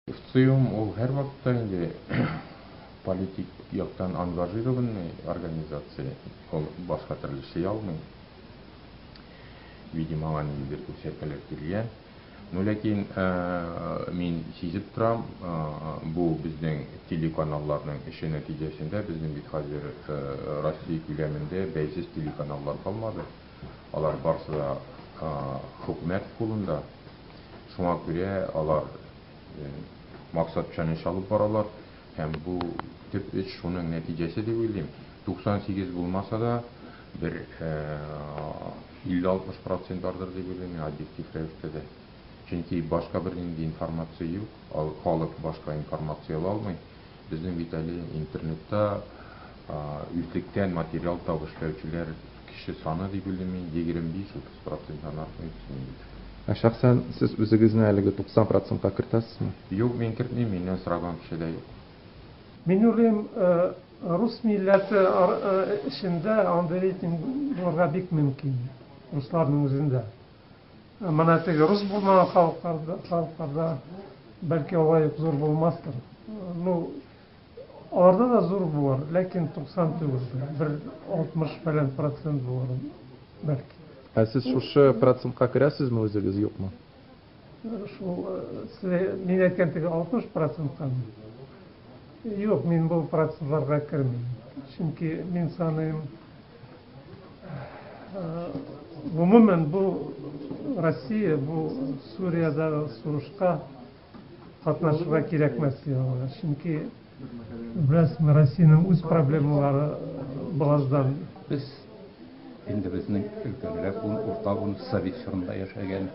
ВЦИОМ ул һәрвакытта инде политик яктан ангажированный организация, ул башка төрле эшли алмый. Видимо, аңа ниндидер күрсәтмәләр килгән. Ну, ләкин мин сизеп торам, бу безнең телеканалларның эше нәтиҗәсендә, безнең бит хәзер Россия күләмендә бәйсез телеканаллар калмады. Алар барсы да хөкүмәт кулында. Шуңа күрә алар максатчан эш алып баралар һәм бу төп эш шуның нәтиҗәсе дип уйлыйм. 98 булмаса да, бер 50-60 процент бардыр дип уйлыйм мин объектив рәвештә дә. Чөнки башка бернинди информация юк, халык башка информация ала алмый. Безнең бит әле интернетта үзлектән материал табып эшләүчеләр кеше саны дип уйлыйм мин, 25-30 проценттан артмый безнең илдә. Ә шәхсән сез үзегезне әлеге 90 процентка кертәсезме? Юк, мин кертмим, миннән сораган кеше дә юк. Мин уйлыйм, рус милләте эчендә андый рейтинг булырга бик мөмкин, русларның үзендә. Менә теге рус булмаган халыкларда, халыкларда бәлки алай ук зур булмастыр. Ну, аларда да зур булыр, ләкин 90 түгел, бер 60 фәлән процент булыр бәлки. Ә сез шушы процентка керәсезме үзегез, юкмы? Шул сез мин әйткән теге 60 проценткамы? Юк, мин бу процентларга кермим. Чөнки мин саныйм, Гомумән, бу Россия, бу Суриядәге сугышка катнашырга кирәкмәс аларга. Чөнки, беләсезме, Россиянең үз проблемалары бераздан. Без инде безнең өлкәнрәк буын, урта буын совет чорында яшәгән.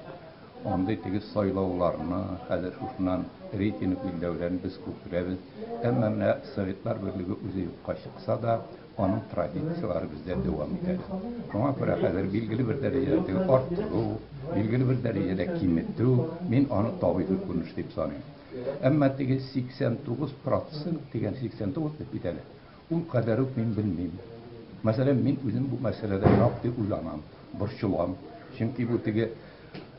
Андый теге сайлауларны, хәзер шушыннан рейтинг билгеләүләрен без күп беләбез. Әмма менә Советлар Берлеге үзе юкка чыкса да, аның традицияләре бездә дәвам итәләр. Шуңа күрә хәзер билгеле бер дәрәҗәдә теге арттыру, билгеле бер дәрәҗәдә киметү, мин аны табигый күренеш дип саныйм. Әмма теге 89 процент дигән 89 дип бит әле, ул кадәр үк мин белмим. Мәсәлән, мин үзем бу мәсьәләдә шактый уйланам, борчылам. Чөнки бу теге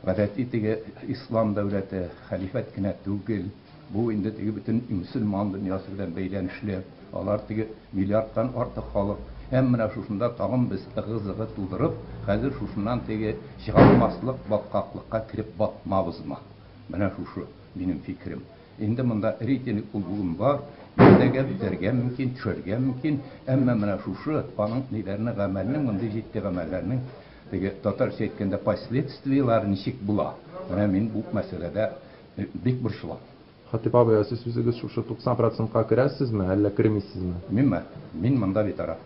гадәти теге ислам дәүләте, хәлифәт кенә түгел. Бу инде теге бөтен мөселман дөньясы белән бәйләнешле. Алар теге миллиардтан артык халык. Һәм менә шушында тагын без ыгы-зыгы тудырып, хәзер шушыннан теге чыга алмаслык баткаклыкка кереп батмабызмы? Менә шушы минем фикерем. Инде монда рейтинг ул бүген бар, иртәгә бетәргә мөмкин, төшәргә мөмкин. Әмма менә шушы аның ниләрне, гамәлнең, мондый җитди гамәлләрнең теге татарча әйткәндә последствиеләре ничек була? Менә мин бу мәсьәләдә бик борчылам. Хатип абый, ә сез үзегез шушы 90 процентка керәсезме, әллә кермисезме? Минме? Мин монда битараф.